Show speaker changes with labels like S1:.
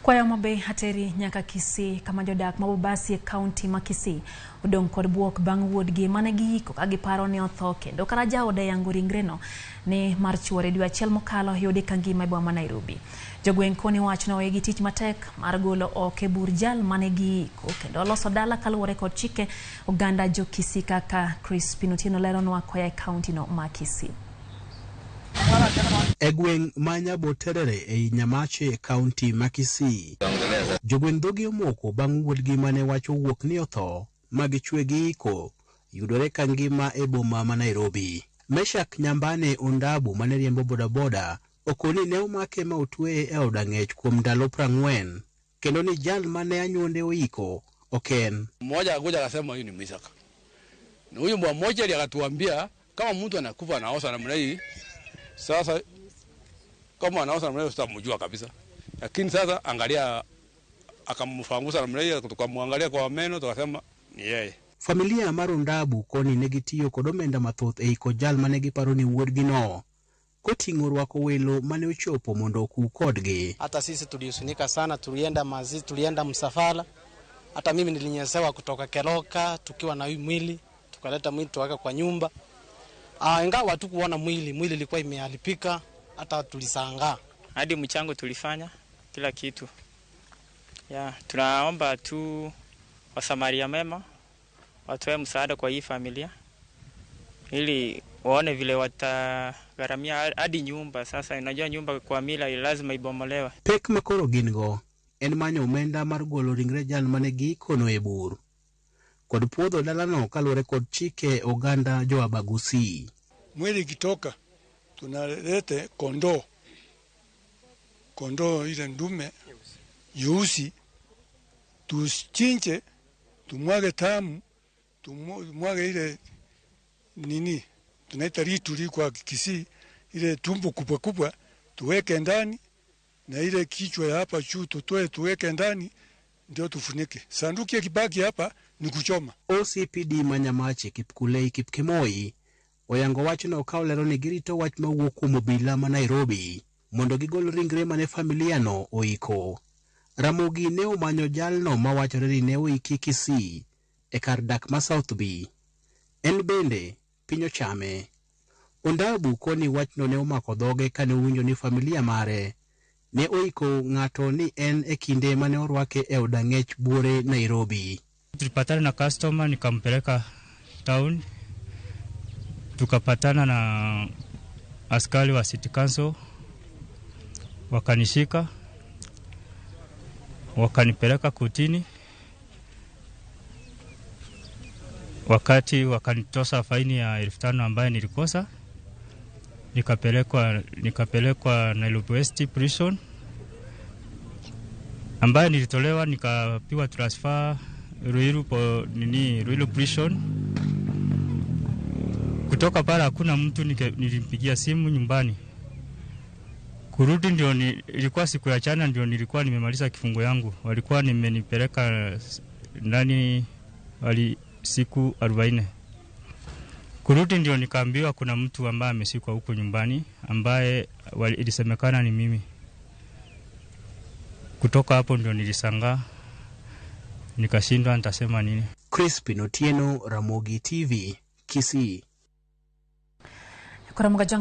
S1: Kwayo Homa Ateri nyaka Kisii kama jodak ma Bobasi e kaunti ma Kisii odong' kod buok bang' wuodgi mane giiko ka giparo ni otho kendo kata jaode yango ringreno ni mar chuore dwe achiel mokalo yudi ka ngima e boma ma Nairobi. Jogweng' koni wachno wegi tich matek mar golo oko e bur jal mane giiko kendo loso dala kaluwore kod chike oganda jo Kisii kaka Crispin Otieno leronwa koya e kaunti no ma Kisii.
S2: E gweng' ma Nyaboterere ei Nyamache, kaunti ma Kisii, jogweng' dhogi omoko bang' wuodgi mane wach owuok ni otho ma gichwe giiko yudore ka ngima e boma ma Nairobi. Meshak Nyambane Ondabu mane riembo bodaboda okoni ne omake ma otweye e od ang'ech kuom ndalo 40 kendo ni jal mane anyuonde oiko ok en.
S3: Mmoja akakuja akasema huyu ni Mishak. Na huyu mmoja akatuambia kama mtu anakufa anaoza namna hii, sasa kama anaoza namna hiyo tutamjua kabisa. Lakini sasa angalia, akamfangusa namna hiyo, tukamwangalia kwa meno tukasema ni yeye.
S2: Familia mar Ondabu koni ne gitiyo kod omenda mathoth e iko jal mane giparo ni wuodgi no koting'o rwako welo mane ochopo mondo oku kodgi.
S4: Hata sisi tulihuzunika sana, tulienda mazishi, tulienda msafara. Hata mimi nilinyesewa kutoka Keroka tukiwa na hii mwili, tukaleta mwili tukaweka kwa nyumba. Ingawa tu kuona mwili, mwili ilikuwa imeharibika, hata tulisangaa.
S5: Hadi mchango tulifanya kila kitu. Ya, tunaomba tu wasamaria mema watoe msaada kwa hii familia ili waone vile watagharamia hadi nyumba. Sasa unajua nyumba kwa mila lazima ibomolewe.
S2: Pek makoro gin go en manyo omenda mar golo ringre jal mane giikono e bur kod puodho dalano kaluwore kod chike oganda jo-Abagusi.
S6: Mwili ikitoka tunalete kondoo, kondoo ile ndume nyeusi, tuchinje, tumwage tamu, tumwage ile nini tunaita rituri kwa Kisii, ile tumbo kubwa kubwa tuweke ndani, na ile kichwa ya hapa juu tutoe tuweke ndani, ndio tufunike. Sanduku ikibaki hapa ni kuchoma.
S2: OCPD ma Nyamache Kipkulei Kipkemoi oyango wachno ka olero ni girito wach mawuok kuom obila ma Nairobi mondo gigol ringre mane familia no oiko. Ramogi ne omanyo jalno mawachore ni ne oiki Kisii e kar dak ma South B. En bende piny ochame. Ondabu koni wachno ne omako dhoge kane owinjo ni familia mare ne oiko ng'ato ni en e kinde mane orwake e od ang'ech buore Nairobi.
S7: Tulipatana na customer nikampeleka town, tukapatana na askari wa city council wakanishika, wakanipeleka kotini, wakati wakanitosa faini ya 5,000 ambayo nilikosa, nikapelekwa Nairobi West Prison ambayo nilitolewa nikapiwa transfer Ruiru po, nini Ruiru Prison. Kutoka pale hakuna mtu nilimpigia simu nyumbani. Kurudi ndio ilikuwa siku ya jana ndio nilikuwa nimemaliza kifungo yangu. Walikuwa nimenipeleka ndani wali siku 40. Kurudi ndio nikaambiwa kuna mtu ambaye ameshikwa huko nyumbani ambaye ilisemekana ni mimi. Kutoka hapo ndio nilishangaa, nikashindwa nitasema nini.
S2: Crispin Otieno, Ramogi TV, Kisii.
S1: Kora